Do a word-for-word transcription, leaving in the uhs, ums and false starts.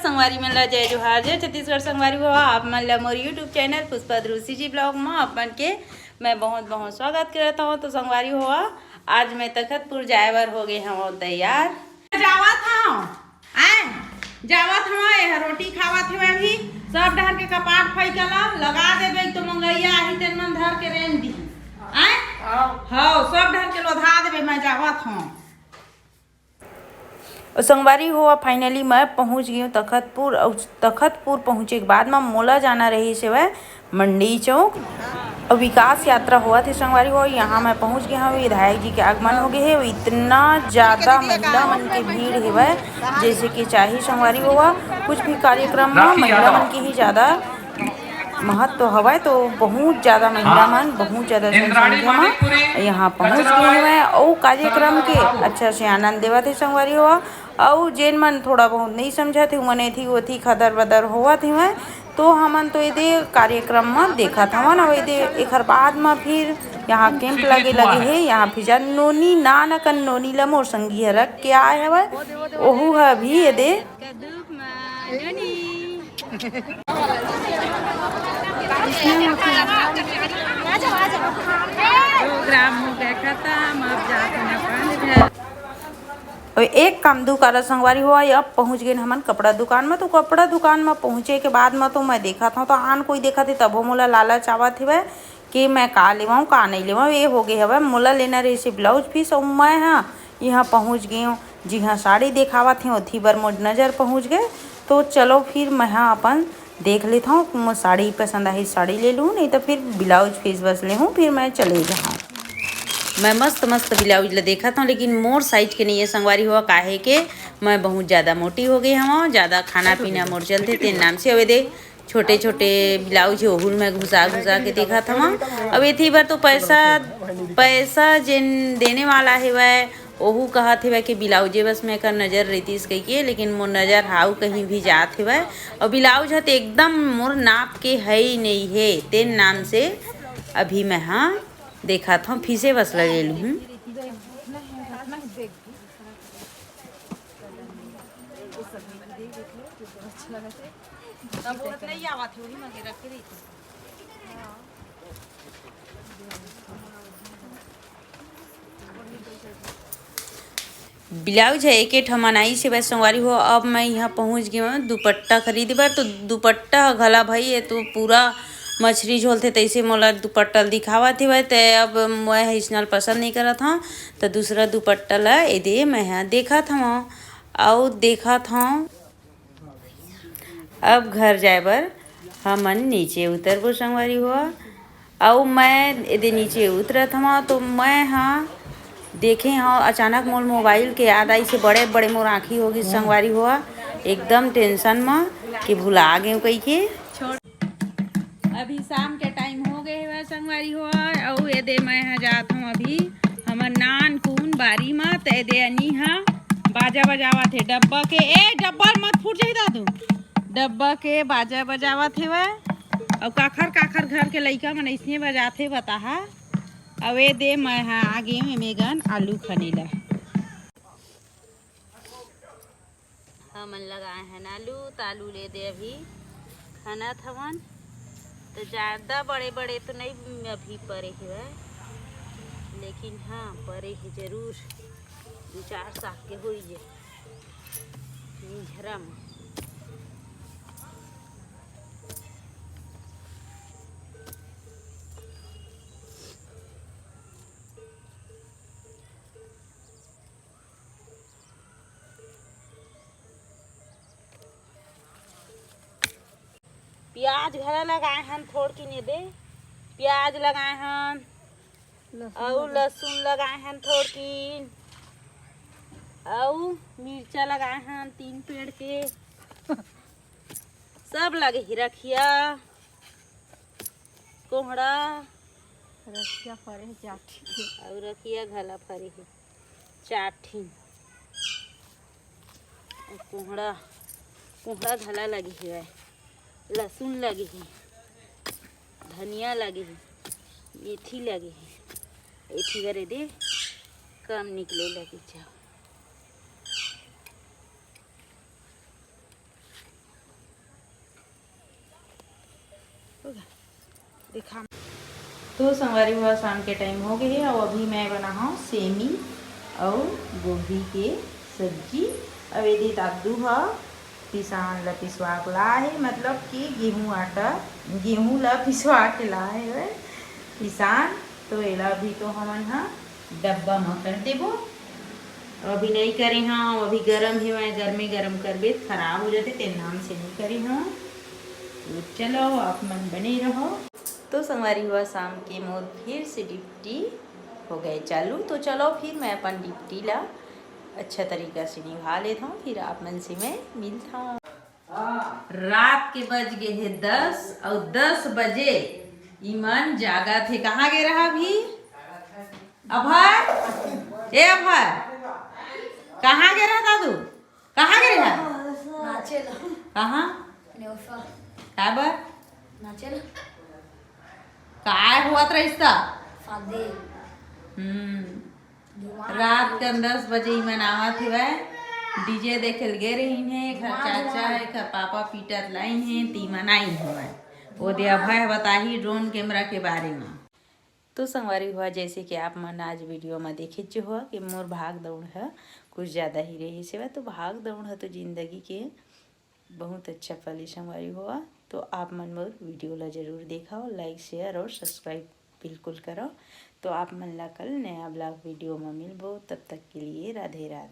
संगवारी मन ला जय जोहार, जय छत्तीसगढ़। संगवारी हो, आप मन ला मोर YouTube चैनल पुष्पा ध्रुव CG ब्लॉग म आप मन के मैं बहुत बहुत स्वागत करत हूँ। तो संगवारी हो, आज मैं तखतपुर जाए बर हो गए हूँ तैयार। जावत हूँ, आए जावत हूँ, ये रोटी खावत हूँ अभी। सब डहर के कपाट फैकला लगा देबे तो मंगैया आही, तेन मन धर के रेंग दी। आए हाँ, सब डहर के लोधा देबे, मैं जावत हूँ। अउ संगवारी हो, फाइनली मैं पहुंच गई हूँ तखतपुर। अउ तखतपुर पहुंचे के बाद म मोला जाना रहिस हवय मंडी चौक। अउ विकास यात्रा होवत हे संगवारी हो, यहाँ मैं पहुंच गई हूँ। विधायक जी के आगमन हो गए हे। इतना ज्यादा महिला मन के भीड़ हेवय, जैसे कि चाही संगवारी हो, कुछ भी कार्यक्रम में महिला मन के ही ज्यादा महत्व हवय। तो बहुत ज्यादा महिला मन, बहुत ज्यादा जनसंख्या म यहाँ पहुँच गए हवय अउ कार्यक्रम के अच्छा से आनंद लेवत हे संगवारी हो। अउ जेन मन थोड़ा बहुत नहीं समझत हे, उमन एथी ओथी खदर बदर होवत हवय। तो हमन तो एदे कार्यक्रम म देखत हवन। अउ एदे एखर बाद म फिर यहाँ कैंप लगे लगे हे, यहाँ फिर जा नोनी नान अकन नोनी ल मोर संगी ह रख के आए हवय, ओहू ह भी एदे प्रोग्राम हो गया खत्म, अब जात हन अपन घर। अउ एक काम दू कारज संगवारी हो, अब पहुंच गए हमन कपड़ा दुकान में। तो कपड़ा दुकान में पहुंचे के बाद में तो मैं देखत हूँ, तो आन कोई देखत हे तभो मोला लालच आवत हवय कि मैं का लेवं, का नहीं लेवं। ये हो गए हवय, मोला लेना रहिस ब्लाउज पीस, अउ मैं ह यहाँ पहुँच गई हूँ। जी हाँ, साड़ी देखावत हे, ओथी बर मोर नज़र पहुँच गए। तो चलो फिर मैं ह अपन देख लेत हूँ, मोर साड़ी पसंद आही, साड़ी ले लूँ, नहीं तो फिर ब्लाउज पीस बस ले हूँ, फिर मैं चले जाऊँ। मैं मस्त मस्त ब्लाउज ला देखत हूँ, लेकिन मोर साइज के नहीं है संगवारी हो, काहे के मैं बहुत ज़्यादा मोटी हो गई हूँ, ज़्यादा खाना पीना मोर चलते तेन नाम से। अउ एदे छोटे छोटे ब्लाउज हे, ओहू ल मैं घुसा घुसा के देखत हवं। अब एथी बर तो पैसा, पैसा जेन देने वाला हेवय, ओहू कहत हेवय कि ब्लाउजे बस में एकर नजर रहितिस कहिके, लेकिन मोर नजर हाउ कहीं भी जात हेवय। अउ ब्लाउज ह त एकदम मोर नाप के है ही नहीं हे, तेन नाम से अभी मैं हा देखत हवं, फीसे बस ल ले लूँ। ब्लाउज ह एके ठमन आइस हे बस संगवारी हो। अब मैं यहाँ पहुँच गे हवं दुपट्टा खरीदे बर। तो दुपट्टा ह घला भाई, ये तो पूरा मछरी झोलथे तइसे मोला दुपट्टा ल दिखावत हेवय। ते अब मैं ह इसनल पसंद नहीं करत हवं, तो दूसरा दुपट्टा ल एदे मैं ह देखत हवं। अउ देखत हवं, अब घर जाए बर हमन नीचे उतरबो संगवारी हो। अउ मैं एदे नीचे उतरत हवं, तो मैं ह देखे हवं, अचानक मोर मोबाइल के याद आइस हे, बड़े बड़े मोर आँखी हो गिस संगवारी हो, एकदम टेंशन म कि भुला गेंव कहिके। अभी शाम के टाइम हो गए हवय संगवारी हो, अउ एदे मैं ह जात हवं अभी हमर नानकुन बारी म। त एदे अनी ह बाजा बजावत हे डब्बा के। ए, डब्बा मत फूट जाही दादू। डब्बा के बाजा बजावत हेवय। अउ काखर काखर घर के लइका मन अइसने बजाथे बताहा। अउ एदे मैं ह आ गेंव एमेगन आलू खने ला। हमन लगाए हन आलू, त आलू ल एदे अभी खनत हवन। त जादा बड़े-बड़े तो नइ अभी परे हेवय, लेकिन हाँ, परे हे जरूर, दू चार साग के होई हे मिंझरा म। प्याज घला लगाए हन थोड़किन एदे, प्याज लगाए हन, लहसुन अउ लगा- लहसुन लगाए हन थोड़किन, अउ मिर्चा लगाए हन तीन पेड़ के। सब लगे हे, रखिया, कोहड़ा। रखिया फरे हे, चार ठिन। अउ रखिया घला फरे हे, चार ठिन। अउ कोहड़ा, कोहड़ा घला लगे हे, लहसुन लगे हे, धनिया लगे हे, मेथी लगे हे। एथी बर एदे कम निकले लगे चाव। देखा। तो संगवारी हुआ, शाम के टाइम हो गए हे अउ अभी मैं बनाहूँ सेमी अउ गोभी के सब्जी। अब ये दे दादू ह पिसान ला पिसवा के ला हे, मतलब कि गेहूं आटा, गेहूं ला पिसवा के ला हे वह पिसान। तो एला भी तो हमन ह डब्बा म कर देबो। अभी नहीं करे हव, अभी गरम हे, मैं गरमे गरम करबे त खराब हो जाते, तेन नाम से नहीं करे हव। तो चलो, आप मन बने रहो। तो संगवारी हुआ, शाम के मोर फिर से ड्यूटी हो गए चालू। तो चलो, फिर मैं अपन ड्यूटी ला अच्छा तरीका से निभा लेत हूँ, फिर आप मन से मैं मिलत हूँ। रात के बज गए हे दस अउ दस बजे इमन जागत हे। कहाँ गे रहा अभी? अभय, ए अभय, कहाँ गे रहा दादू? कहाँ गे रहा? नाचे ला। कहाँ? नेवसा। काय बर? नाचे ला। काय होवत रहिस त? शादी। हम्म। रात के दस बजे इमन आवत हवय, डीजे देखे ल गे रहिन हे, एखर चाचा, एखर पापा पीटत लाइन हे, त इमन आइन हवय। ओ दे अभय ह बताही ड्रोन कैमरा के बारे म। तो संगवारी हुआ, जैसे कि आप मन आज वीडियो म देखेच हुआ कि मोर भाग दौड़ ह कुछ ज़्यादा ही रहिस हवय। तो भाग दौड़ ह तो जिंदगी के बहुत अच्छा पल ए संगवारी हुआ। तो आप मन मोर वीडियो ला जरूर देखव, लाइक, शेयर और सब्सक्राइब बिल्कुल करव। तो आप मन ला कल नया ब्लॉग वीडियो म मिलबो, तब तक के लिए राधे राधे।